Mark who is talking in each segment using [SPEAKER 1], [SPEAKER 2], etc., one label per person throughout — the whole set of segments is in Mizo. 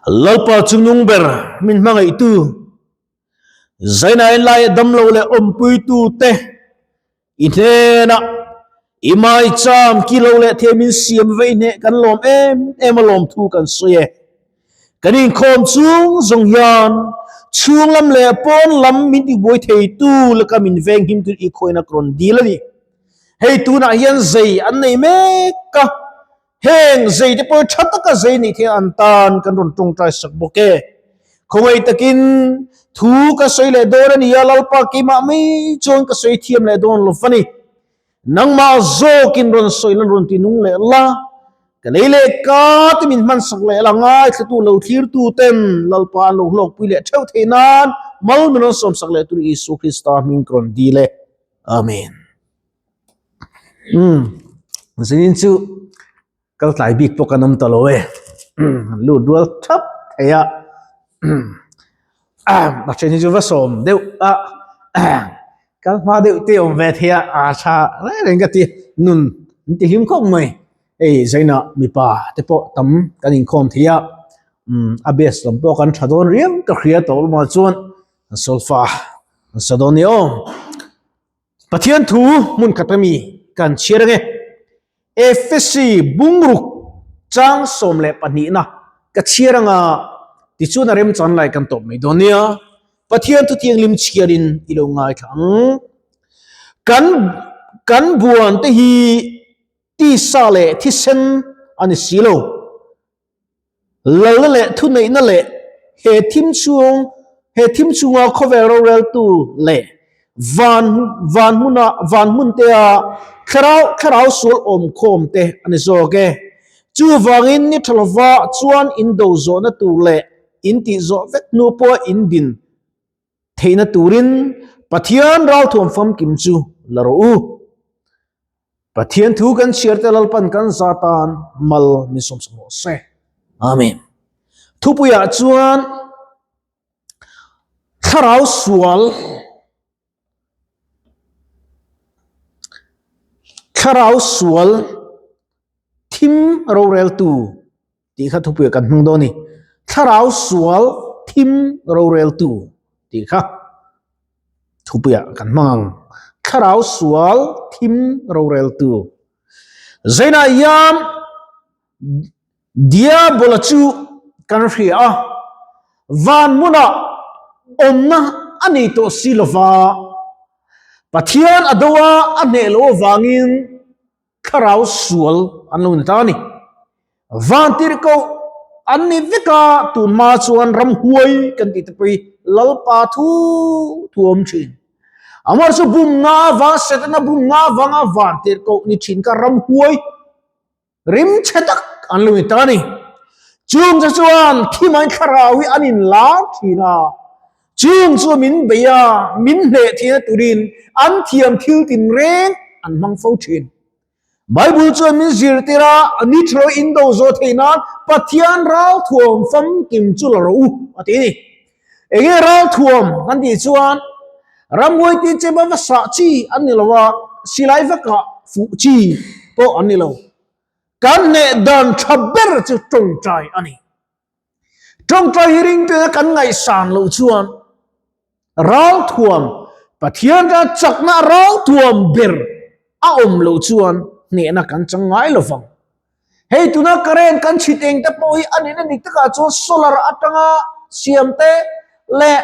[SPEAKER 1] Lalpa chungnung ber min hmangaihtu, Zainain laia damlo leh awmpuitute i hnenah i maicham kilo leh thei min siam vei hneh kan lawm em em a lawmthu kan sawi e. Kan inkhawm chung zawng hian chhung lam leh pawn lam min tibuai theitu laka min venghim tur i khawihna ka rawn dil a ni. Hei tunah hian zei an nei mek a. Heng zei te pawh tha taka zei nih theih an tan kan rawn tawngtai sak bawk e. Khawngaih takin thu ka sawi leh dawn a ni a, Lalpa keimah mai chuan ka sawi thiam leh dawn lo a ni. Nangmah zawkin rawn sawi lan rawn ti nung leh la, ka lei leh ka te min hman sak leh la ngaithlatu lo thlirtu ten Lalpa an lo hlawkpui leh theuh theih nan mal min rawn sawm sak leh tur Isua Krista hming ka rawn dil e. Amen. Umm zinin chu kal tlai bik pawh kan awm ta lo e an lut rual thap thei a a then hi chu va sawm deuh a kal hma deuh te awm ve thei a a tha reng reng ka ti nun an ti hlim khawp mai hei zaina mipa te pawh tam kan inkhawm thei a umm a best lam pawh kan tha dawn riau ka hria tawh lamah chuan an solfa an sa dawn a ni aw. Pathian thu hmun khat ami kan chhiar ange. Efesi bungruk chang 12 na ka chhiar anga tichuan a remchan lai kan tawp mai dawn nia. Pathian thu thianghlim chhiarin i lo ngaithla ang. Kan kan buan te hi tisa leh thisen a ni si lo. Lalna leh thuneihna leh he thim chhung he thim chhunga khawvel roreltu leh van van hmuna van hmun tea thlarau thlarau sual awmkhawm te a ni zawk e. Chuvangin ni tha lova chuan in do zawhna tur leh in tih zawh vek hnu pawha in din theihna turin Pathian ralthuam famkim chu la rawh u. Pathian thu kan chhiar te Lalpan kan za tan mal min sawmsak rawh se. Amen. Thupuiah chuan thlarau sual thlarau sual thim roreltu tih kha thupuiah kan hmang dawn a ni. Thlarau sual thim roreltu tih kha thupuiah kan hmang ang. Thlarau sual thim roreltu. Zainah hian Diabola chu kan hria a, van hmunah awmna a nei tawh si lova, Pathian a do a, a hneh loh avangin thlarau sual an lo ni ta a ni. Vantirhkoh an ni vek a, tun hma chuan ramhuai kan tih te pawh hi Lalpa thu thu a awm thin. Amah chu bumna avang, Setana bumna avanga vantirhkoh ni thin kha ramhuai rim chhe tak an lo ni ta a ni. Chung chu chuan thimain thlarau hi an inlar thin a, chung chu min bei a, min hneh thihna turin an thiam thil tinreng an hmang fo thin. Bible chuan min zirtir a, ni thalo in do zawh theih nan Pathian ralthuam famkim chu la rawh u a ti a ni. Enge ralthuam kan tih chuan ramhuai tin chema va sah chi an ni lo a, silai vaka fuh chi pawh an ni lo. Kan hneh dan tha ber chu tawngtai a ni. Tawngtai hi ringtuina kan ngaihsan loh chuan ralthuam, Pathian tan chakna ralthuam ber a awm loh chuan hnehna kan chang ngai lo vang. Hei tuna current kan chhit eng te pawh hi a nihna dik takah chuan solar atanga siam te leh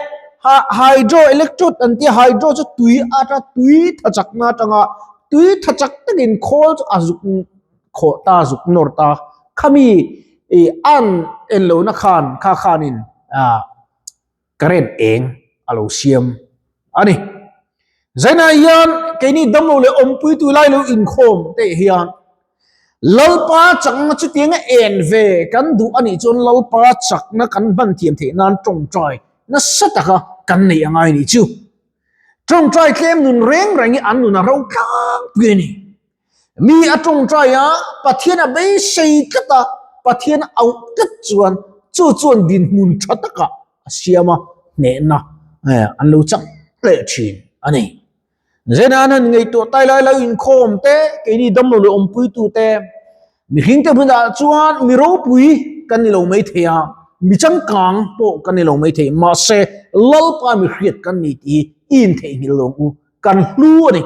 [SPEAKER 1] hydro electrode an tia hydro chu tui ata tui tha chakna atanga tui tha chak takin khawl chu a zuk khawh ta zuk nawr ta khami ih an en lohna khan kha khanin ah current eng a lo siam a ni. Zainah hian keini damlo leh awmpui tu lai lo inkhawm te hian Lalpa chakna chutianga en ve kan duh a nih chuan Lalpa chakna kan hman thiam theih nan tawngtai nasa taka kan neih a ngai a nih chu. Tawngtai tlem nun reng reng hi an nun a ro tlangpui a ni. Mi a tawngtai a, Pathian a beisei tlat a, Pathian a auh tlat chuan chu chuan dinhmun tha takah a siam a, hnehna an lo chak leh thin a ni. Zena an han ngaihtuah tai lai lo inkhawm te, keini damlo leh awmpuitu te, mihring te hmunah chuan mi ropui kan ni lo mai thei a. Mi changkang pawh kan ni lo maithei, mahse Lalpa mi hriat kan ni tih hi i intheihnghilh lo ang u, kan hlu a ni.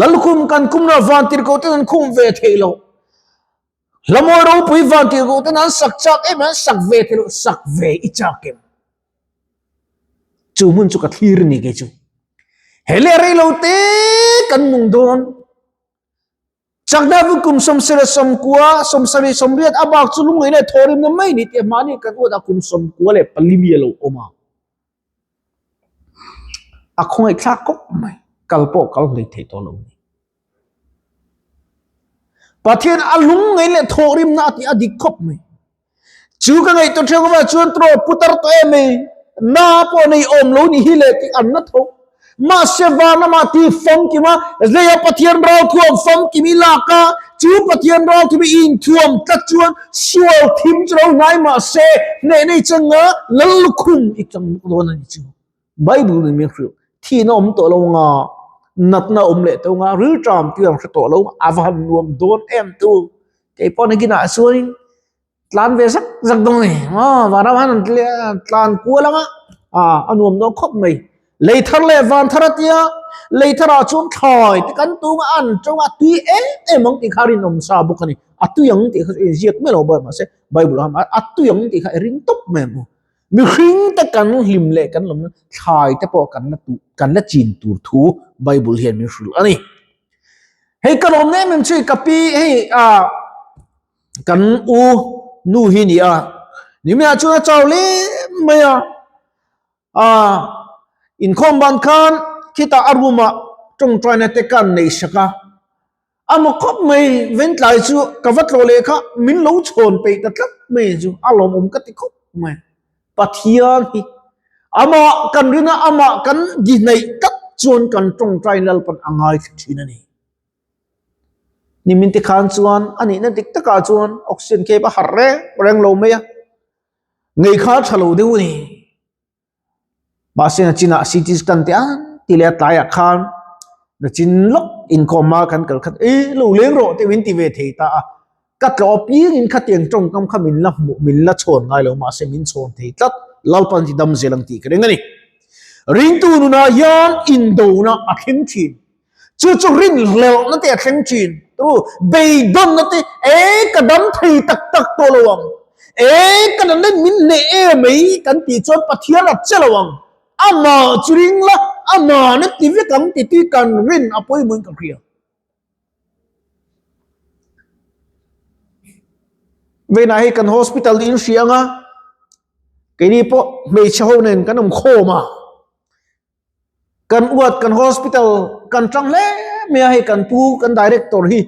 [SPEAKER 1] Lalkhum kan khumna vantirhkoh ten an khum ve theih loh. Hlamawi ropui vantirhkoh ten an sak chak em an sak ve theih loh, sak ve i chak em? Chu hmun chu ka thlir a ni kei chu. He leh rei lo te kan nung dawn. Chakna vun kum sawmsarih sawmkua, 70 80 a bak chu lungngaih leh thawhrimna mai ni tih mahni kan uat a kum 94 mi a lo awm a. A khawngaih thlak khawp mai, kal pawh kal hlei thei tawh lo ni. Pathian a lungngaih leh thawhrimna a tih a dik khawp mai. Chu ka ngaihtuah ṭheuh avang chuan tawh putar tawh em ei, na pawh nei awm lo ni hi leh tih an na tho. Mahse van lamah ti famkim a, leia Pathian ralthuam famkim i lak a, chu Pathian ralthuam i inthuam tlat chuan sual thim chu lo hnai mahse hneh nei changa lal lukhum i chang bawk dawn a ni chu. Bible in min hrilh, thihna awm tawh lo nga, natna awm leh tawh nga, rilṭam tih ang hre tawh lo nga, a va han nuam dawn em tu. Kei pawh nakinah chuanin tlan ve zak zak dawn a ni. Aw vanram han tlan kual anga a nuam dawn khawp mai. Lei thar leh van thar a tia, lei tharah chuan thlai te kan tung a, an tawng a, a tui em em ang tih kha a rinawm sa bawk a ni. A tui ang tih kha chu inziak mai lo bawk mahse Bible ah a tui ang tih kha i ring tawp mai ang u. Mihring te kan hlim leh kan lawm thlai te pawh kan la tuh kan la chin tur thu Bible hian min hrilh a ni. Hei ka lawm em em chu ka pi hei a kan u nu hi ni a nimina chuan a chau lem mai a a inkhawm ban khan khitah a room ah tawngtaina te kan nei sak a. A maw khawp mai, Ventlai chu ka va tlawh leh kha min lo chhawn peih ta tlat mai chu a lawmawm ka ti khawp mai. Pathian hi amah kan rin a, amah kan dihnaih tlat chuan kan tawngtai Lalpan a ngaithla thin a ni. Nimin te khan chuan a nihna dik takah chuan oxygen kep a harh reng reng lo mai a, ngei kha a tha lo deuh a ni. Mahse nachinah CT scan te an ti leh a tlaiah khan nachin lawk inkhawm a kan kal khat e lo leng rawh te min ti ve thei ta a ka tlawh apiangin khatiang tawngkam kha min la hmuh min la chhawn ngai lo mahse min chhawn thei tlat Lalpan ti dam zel ang tih ka ring a ni. Ringtu nunah hian indona a thleng thin. Chu chu rinhlelhna te a thleng thin. Tu beidawnna te e ka dam thei tak tak tawh lo ang. E ka natna in min hneh em mai kan tih chuan Pathian a che lo ang. Amah chu ring la, amah na ti vek ang ti tui kan rin a pawimawhin ka hria. Veinah hei kan hospital in hria anga keini pawh hmeichhe ho nen kan awm khawm a. Kan uat kan hospital kan tang hle mai a hei kan pu kan director hi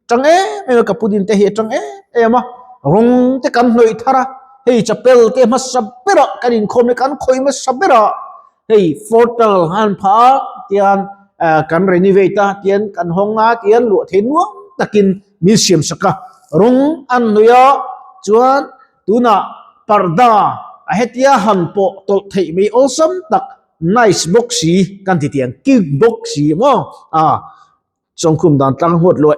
[SPEAKER 1] tang em em a ka pu din te hi a tang em em a rawng te kan hnawih thar a hei chapel te hmasa berah kan inkhawm leh kan khawih hmasa berah hei portal han phah a tian ah kan renovate a tian kan hawng a tian luah thei nuam takin min siam sak a rawng an hnawih a chuan tunah parda a hetia han pawh tawlh theih mai awlsam tak Nice bawk si kan ti tiang cute bawk si maw a Chawngkhum dan tlang huat lo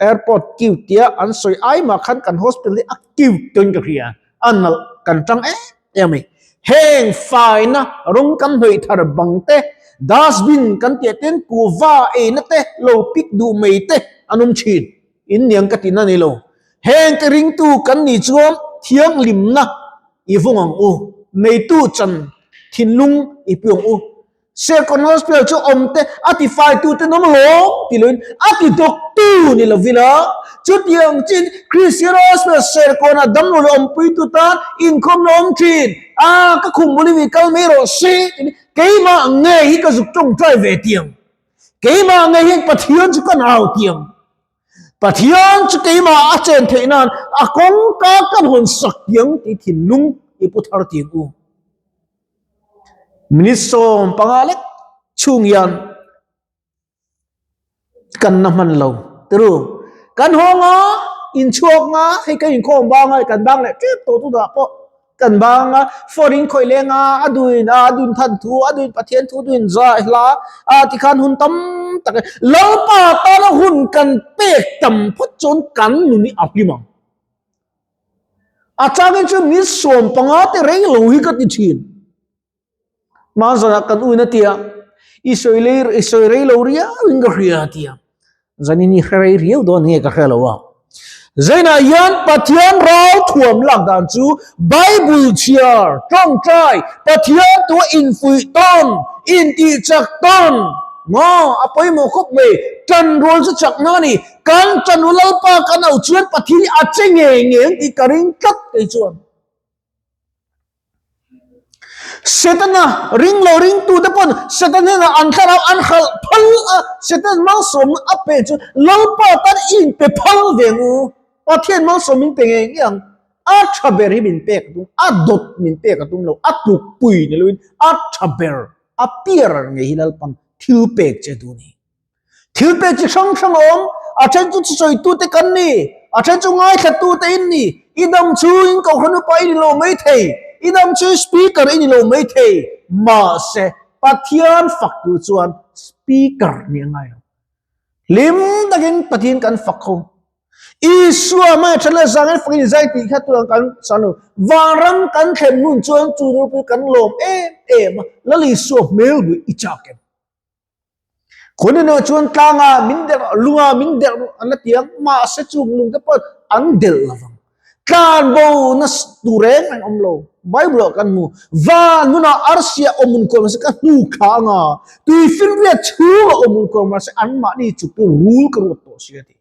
[SPEAKER 1] airport cute tia an sawi ai mah khan kan hospital hi a cute tawhin ka hria a nalh kan tang em em a ni heng faina rawng kan hnawih thar bang te dustbin kan tih ten kuhva eina te lo pick duh mai te an awm thin in niang ka tihna ni lo heng te ringtu kan nih chuan thianghlimna i vawng ang u, neitu chan thinlung i pu ang u. Serkawn Hospital chu awm te a ti faitu te nawm lawm ti loin a ti dawktu ni lovin a, chutiang chin Christian Hospital Serkawnah damlo leh awmpuitu tan inkhawmna awm thin a, ka khum bul i kal mai rawh se tiin keimah ngei hi ka zuk tawngtai ve tiang, keimah ngei hian Pathian chu ka nau tiang. Pathian chu keimah a chen theih nan a kawngka kan hawn sak tiang tih thinlung i pu thar tiang u. Minute 15 lek chhung hian kan na hman lo tiru. Kan hawng a, inchhuak nga, hei kan inkhawm bang a, kan bang leh tep tawh tunah pawh. Kan bang a, phone in khawih leng a, a duin a, a duin than thu, a duin Pathian thu, a duin zai hla a tikhan hun tam tak e. Lalpa tana hun kan pek tam phawt chuan kan nun hi a hlim ang. A changin chu min 15 te rei lo hi ka ti thin. Hmanzanah kan uin a tia, i sawi lei i sawi rei lo riau in ka hria a tia. Zanin i hre rei riau dawn nge ka hre lo a. Zainah hian Pathian rau thuam lak dan chu Bible chhiar, tawngtai, Pathian tua infuih tawn, intih chak tawn, maw a pawimawh khawp mai, tanrual chu chakna a ni. Kan tanu Lalpa kan au chuan Pathian hi a che ngei ngei ang tih ka ring tlat kei chuan. Setana ring lo ringtute pawn Satan hnenah an thlarau an hralh phal a, Satan malsawmna a pe chu Lalpa tan i inpe phal ve ang u. Pathian malsawm min pe ngei ngei ang. A tha ber hi min pek a tum, a dawt min pek a tum lo, a tlukpui ni loin a tha ber, a piar ngei hi Lalpan thil pek che duh a ni. Thil pek chi hrang hrang a awm, a then chu sawitu te kan ni, a then chu ngaithlatu te in ni, i dam chungin kohhran upa i ni lo mai thei, i dam chungin speaker i ni lo mai thei, mahse Pathian fak tur chuan speaker nih a ngai lo. Hlim takin Pathian kan fak ho. Isua hmai tha leh zangin fakin i zai tih kha tunah kan san lo. Vanram kan thlen hun chuan chu ropui kan lawm em em a, Lal Isua hmel buih i chak em? Khawnino chuan tlanga min delh lunga min delh an la ti ang, mahse chung lung te pawh an delh lo vang. Tlan bo na tur reng reng awm lo. Bible ah kan hmu, van hmunah arsia awm hun kual mahse ka hnu thla anga, tui finriat chhungah awm hun kual mahse anmahni chuk chu rul ka ruat tawh si a ti.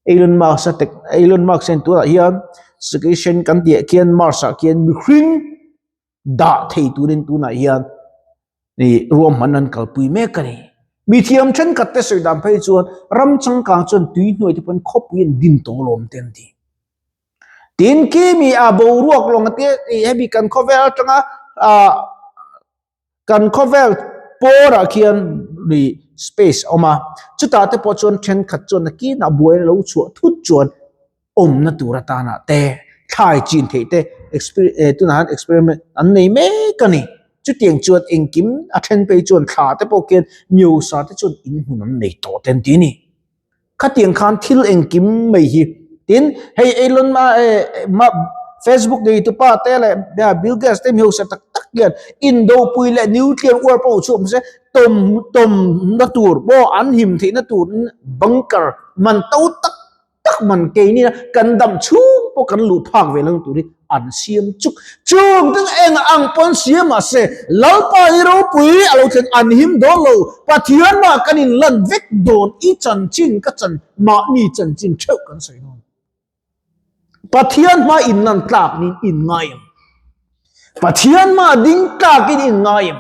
[SPEAKER 1] Elon Musk a tek Elon Musk hian tunah hian station kan tih ah khian Mars ah khian mihring dah thei turin tunah hian ih ruahman an kalpui mek a ni. Mi thiam thenkhat te sawi dan phei chuan ram changkang chuan tui hnuai te pawn khawpui an din tawh alawm te an ti. Tin khi mi a boruak lawng te ih hemi kan khawvel atanga ah kan khawvel pawrah khian ih space a awm a, chutah te pawh chuan thenkhat chuan nakinah buai lo chhuah thut chuan awmna tur atana te thlai chin theih te tunah hian experiment an nei mek a ni. Chutiang chuan engkim a then phei chuan thla te pawh khian miosa te chuan in hmun an nei tawh te an ti a ni. Khatiang khan thil engkim mai hi tin hei Elon Musk Facebook nei tupa te leh Bill Gates te miosa tak tak hian indopui leh nuclear war pawh chhuak mahse tawm tawmna tur pawh an him theihna turin bunker man to tak tak man keini kan dam chhung pawh kan luh phak ve lo tur hi an siam chuk. Chung te chu eng ang pawn siam mahse Lalpa hi ropui a lo thleng an him dawn lo. Pathian mah kan in lan vek dawn i chanchin ka chan mahni chanchin theuh kan sawi dawn. Pathian hma in lan tlak niin in ngai em? Pathian hma ding tlak in in ngai em?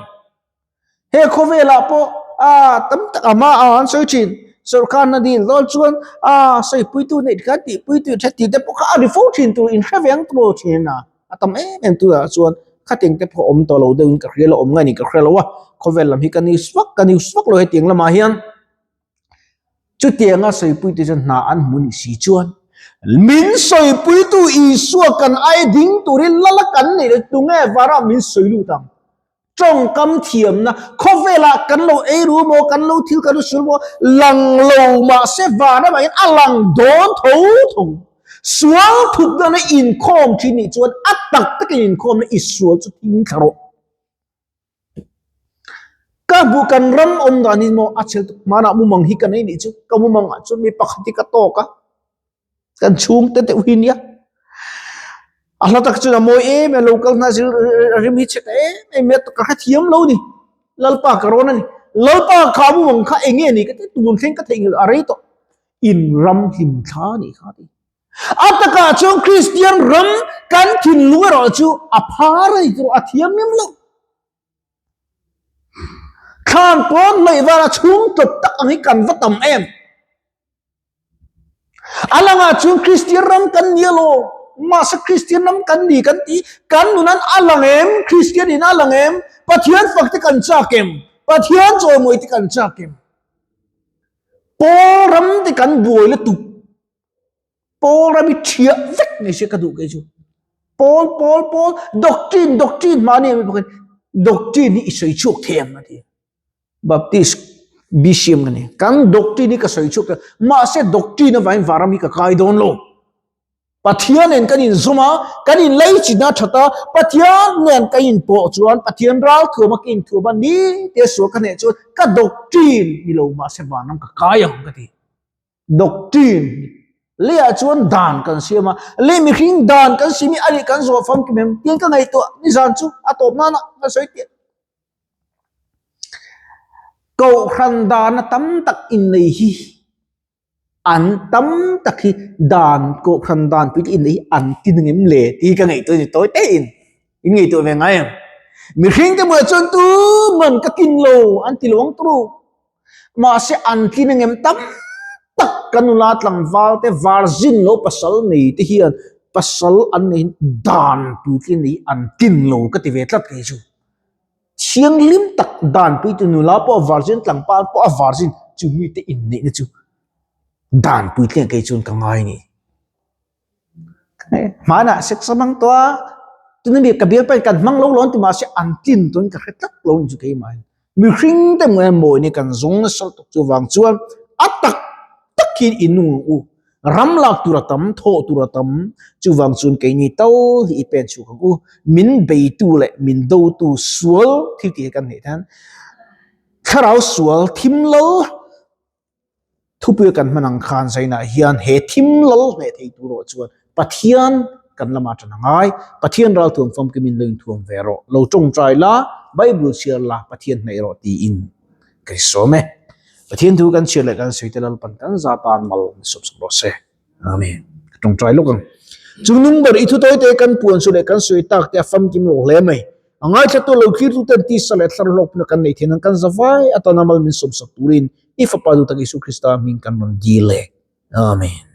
[SPEAKER 1] He khawvelah pawh a tam tak a hma a an sawi thin sorkar hna dil dawn chuan a sawipuitu neih kha tihpuitu tha tih te pawh kha a ri fo thin tur inhre ve ang tawh thin a, a tam em em tunah chuan khatin te pawh awm tawh lo deuhin ka hria lo awm ngai ni ka hria lo a, khawvel lam hi ka news vak ka news vak lo hetiang lamah hian chutianga sawipuitu chuan hna an hmu nih si chuan min sawipuitu Isua kan ai ding turin lala kan neih leh tunge vara min sawi lut ang. Tawngkam thiamna khawvelah kan lo ei ru maw, kan lo thil kan lo sul maw, lang lo mahse van avangin a lang dawn tho tho. Sual thup dana inkhawm thin nih chuan a tak takin inkhawmna i sual chu thing thla rawh. Ka hmuh kan ram awm dan hi maw a chhel tuk hmanah mumang hi ka nei nih chu, ka mumangah chuan mi pakhat hi ka tawk a. Kan chhungte deuh hi nia. A hla tak chuan a mawi em a lo kal hna zir rim hi chhe ta em em mai a ka hrethiam lo ni. Lalpa ka rawn a ni. Lalpa kha mu ang kha eng nge ni ka ti tun thleng ka theihnghilh a rei tawh. In ram hlim thla a nih kha ti. A takah chuan Kristian ram kan thinlung erawh chu a phar a ni tawh a thiam lem lo. Thlan pawn hnaih vara chhung tawp tak ang hi kan va tam em. A langah chuan Kristian ram kan ni alo, mahse Kristian ram kan ni kan ti, kan nunan a lang em? Kristian in a lang em? Pathian fak te kan chak em? Pathian chawimawi te kan chak em? Pawl ram te kan buai lutuk, pawl ram hi thiah vek ni se ka duh kei chu. Pawl, pawl, pawl, doctrine, doctrine mahni ang bawkin doctrine hi i sawi chhuak thei ang a ti. Baptist BCM ka ni. Kan doctrine hi ka sawi chhuak ta. Mahse doctrine avangin varam hi ka kai dawn lo. Pathian nen kan inzawm a, kan inleichina that a, Pathian nen ka inpawh chuan Pathian ral thuam a ka inthuam a, ni te sual ka hneh chuan ka doctrine ni lo mahse vanram ka kai ang ka ti. Doctrine leiah chuan dan kan siam a, lei mihring dan kan siam hi a nih kan zawh famkim em tiin ka ngaihtuah nizan chu a tawp nana ka sawi tih. Kohhran dana tam tak innei hi an tam tak hi dan kohhran dan pui te innei hi an ti nang em le tih ka ngaihtuah a ni tawi te in in ngaihtuah ve ngai em mihring te bulah chuan tuman ka kin lo an ti lo ang turu mahse an ti nang em tam tak kan nula tlangval te virgin lo pasal nei te hian pasal an nei dan pui te innei an kin lo ka ti ve tlat kei chu. Thianghlim tak danpuitu nula pawh a virgin, tlangpal pawh a virgin, chu mite inneihna chu danpui thleng kei chuan ka ngai ni. Hmanah sex a hmang tawh a, tuna mi ka bialpa in kan hmang lo lo an ti mahse an tlin tawhin ka hre tlat lo ni chu keimah hian. Mihring te maw mawi ni kan zawng nasa lutuk chuvang chuan a tak tak hian i nung ang u. Ram lak tur a tam, thawh tur a tam, chuvang chuan keini tal hi i pen chhuak ang u. Min beitu leh min dotu sual thil tih hi kan neih hian thlarau sual thim lal thupuia kan hman ang khan zainah hian he thim lal hneh thei tur erawh chuan Pathian kan lamah tan a ngai. Pathian ralthuam famkim in lo inthuam ve rawh, lo tawngtai la, Bible chhiar la, Pathian hnaih rawh tiin Ka sawm e. Pathian thu kan chhiar leh kan sawi te Lalpan kan za tan mal min sawm sak rawh se. Amen. Ka tawngtai lawk ang. Chung nung ber i thu tawi te kan puan chu leh kan sawi tak te a famkim lo hle mai. A ngaithla tu lo thlir tu ten tisa leh thlar hlawk puna kan nei theih nan kan za vai atana mal min sawm sak turin i Fapa duhtak Isu Krista hming kan rawn dil e. Amen.